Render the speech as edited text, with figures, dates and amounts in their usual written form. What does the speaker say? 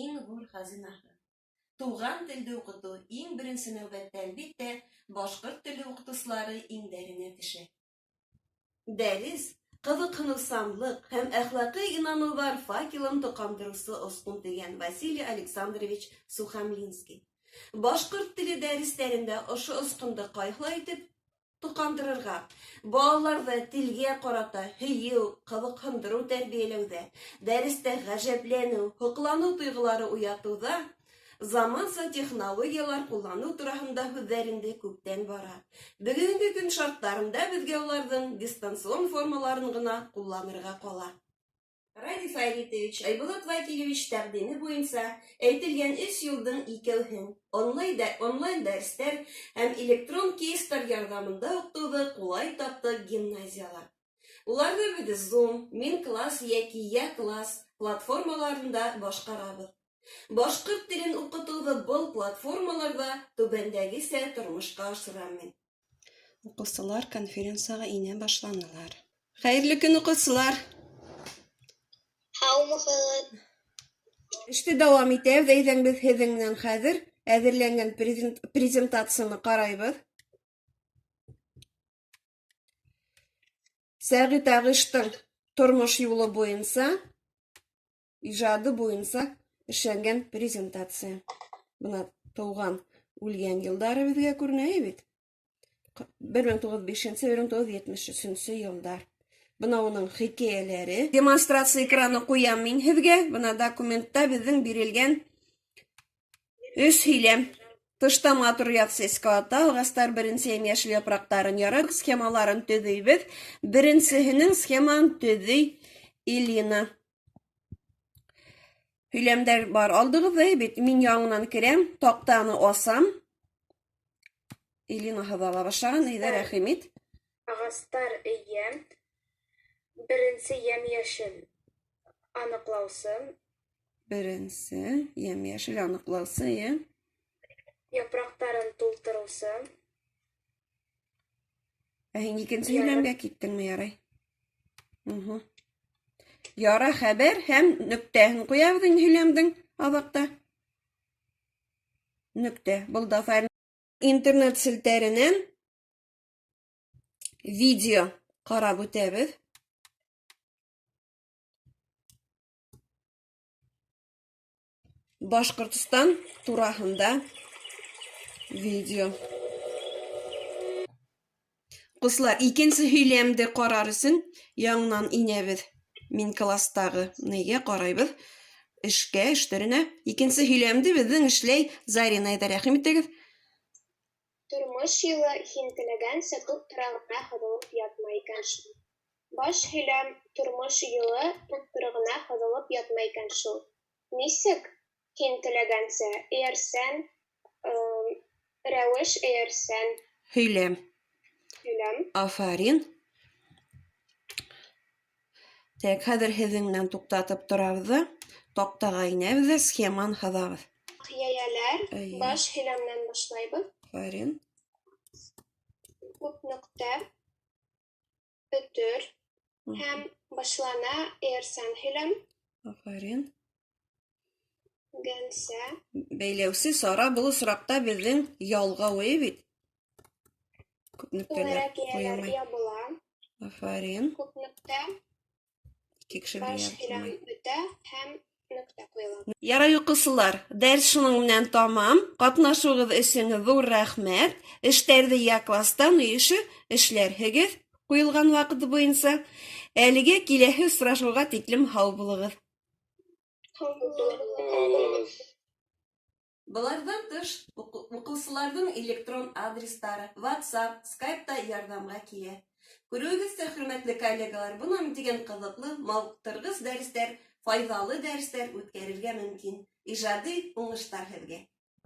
иң ҙур хазинаһы. Туған телде уҡытыу иң беренсе нәүбәттә, әлбиттә, башҡорт теле уҡытыусылары иңдәренә төшә. Дәрес, ҡыҙыҡһыныусанлыҡ һәм әхлаҡый инаныуҙар факелын тоҡандырыусы осҡон, тигән Василий Александрович Сухомлинский. Башҡорт теле дәрестәрендә ошо осҡондо ҡайһылай итеп тоҡандырырға, балаларҙа телгә ҡарата һөйөү, ҡыҙыҡһындырыу тәрбиәләүҙә, дәрестә ғәжәпләнеү, һоҡланыу тойғолары уятыуҙа заманса технологиялар ҡулланыу тураһында һүҙҙәр инде күптән бара. Бөгөнгө көн шарттарында беҙгә уларҙың дистанцион формаларын ғына ҡулланырға ҡала. Радий Фәритович, Айбулат Вәкилевич тәҡдиме буйынса әйтелгән өс юлдың икәүһен, онлайн дәрестәр һәм электрон кейстар ярҙамында уҡытыуҙы ҡулай тапты гимназияла. Уларҙы беҙ Zoom, Мин класс йәки Я класс платформаларында башҡарабыҙ. Башҡорт телен уҡытыуҙы был платформаларҙа түбәндәгесә тормошҡа ашырам мин. Уҡыусылар конференцияға инә башланылар. Хәйерле көн, уҡыусылар! Һаумыһығыҙ! Эште дауам итәбеҙ. Әйҙәң, беҙ һеҙҙең менән хәҙер әҙерләнгән презентацияны ҡарайбыҙ. Сәғит Ағыштың тормош юлы буйынса, ижады буйынса эшләнгән презентация. Бына тыуған, үлгән йылдары беҙгә күренә бит. 1905-1973 йылдар. Бына уның хикәйәләре. Демонстрация экраны ҡуям мин һеҙгә. Бына документта беҙҙең бирелгән өс һөйләм. Тышта матур яҙ сәскә ата, ағастар беренсе йәм-йәшел япраҡтарын яра, схемаларын төҙөйбөҙ. Беренсеһенең схемаһын төҙөй Элина. Һөйләмдәр бар алдығыҙҙа бит. Мин яңынан керәм, таҡтаны асам. Элина һыҙа башлаған, әйҙә рәхим ит. Ағастар өйә, беренсе йәм-йәшел аныҡлаусы. Беренсе йәм-йәшел аныҡлаусы, йә. Япраҡтарын тултырыусы. Ә һин икенсе һөйләмгә киттеңме, ярай? Угу. Яра хәбәр һәм нөктәһен ҡуябыҙ инде һөйләмдең аҙаҡта. Нөктә. Был да файл. Интернет селтәренән видео ҡарап үтәбеҙ. Башҡортостан тураһында видео. Ҡусылар, икенсе һөйләмде ҡарар өсөн яңынан инәбеҙ. Мин класстағы нигә ҡарайбыҙ? Эшкә, эш төрөнә. Икенсе һөйләмде беҙҙең эшләй Зарина, әйҙә рәхим итегеҙ. Тормош юлы һин теләгәнсә туп-тура ғына һыҙылып ятмай икән шул. Баш һөйләм Тормош юлы туп-тура ғына һыҙылып ятмай икән шул. Нисек һин теләгәнсә эйәрсән, рәүеш эйәрсән. Һөйләм. Һөйләм. Афарин. Так, хәҙер һеҙҙең менән туҡтатып торабыҙ ҙа, таҡтаға инәбеҙ ҙә схеманы һыҙабыҙ. Йәйәләр, баш һөйләмнән башлайбыҙ. Афарин. Күп нөктә, өтөр һәм башлана эйәрсән һөйләм. Афарин. Гәнсә. Бәйләүсе сара был осраҡта беҙҙең ялғау бит. Күп нөктәләр Түңәрәк йәйәләр ҡуйылмай. ябыла. Афарин. Күп нөктә. Ике кеше Баш бергә һөйләм ябылмай. бөтә һәм нөктә ҡуйыла. Ярай, уҡыусылар, дәрес шуның менән тамам. Ҡатнашыуығыҙ өсөн ҙур рәхмәт. Эштәрҙе я класстан өй эше эшләрһегеҙ ҡуйылған ваҡыты буйынса. Әлегә киләһе осрашыуға тиклем һау булығыҙ. Һау булығыҙ. Быларҙан тыш, уҡыусыларҙың электрон адрестары, WhatsApp, Skype та ярҙамға килә. Күреүегеҙсә, хөрмәтле коллегалар, бына тигән ҡыҙыҡлы, мауыҡтырғыс дәрестәр, файҙалы дәрестәр үткәрергә мөмкин. Ижади уңыштар һеҙгә!